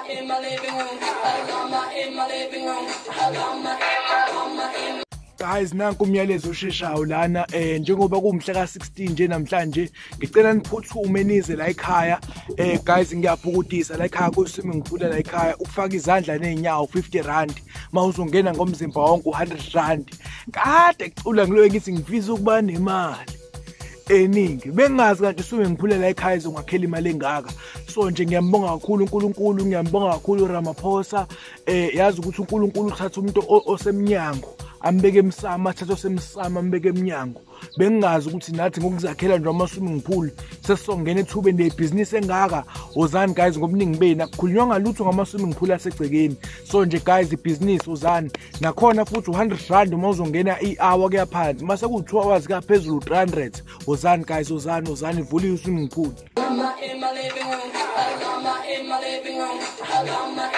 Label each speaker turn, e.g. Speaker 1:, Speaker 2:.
Speaker 1: In my living room. Llama in my living room. Llama in my, llama in.
Speaker 2: Guys, nanku umyalezo osheshayo lana, njengoba kuwumhla ka-16 nje namhlanje, ngicela niphuthume nize la ekhaya. Guys, ngiyabhukudisa la ekhaya ku-swimming pool la ekhaya, ukufaka izandla ney'nyawo 50 rand, uma uzongena ngomzimba wonke u-100 rand. Kade kucula ngiloye ngithi ngifisa ukuba nemali eningi, bengazi kanti swimming pool la ekhaya izongakhela imali engaka. So nje ngiyambonga kakhulu uNkulunkulu, ngiyambonga kakhulu uRamaphosa. Yazi ukuthi uNkulunkulu uthatha umuntu osemnyango ambeke emsamo, athathe osemsamo ambeke emnyango. Bengingazi ukuthi nathi ngokuzakhela nje ama-swimming pool sesizongena ethubeni lebhizinisi engaka. Wozani guys ngobuningi benu, akukhulunywa ngalutho ngama-swimming pool asegcekeni. So nje guys, ibhizinisi, wozani. Nakhona futhi u-100 rand uma uzongena i-hour kuya phansi, mase kuwu-2 hours kuya phezulu u-300. Wozani guys, wozani, wozani, ivuliwe i-swimming pool.
Speaker 1: Llama in my living room. Llama in my living room. Llama.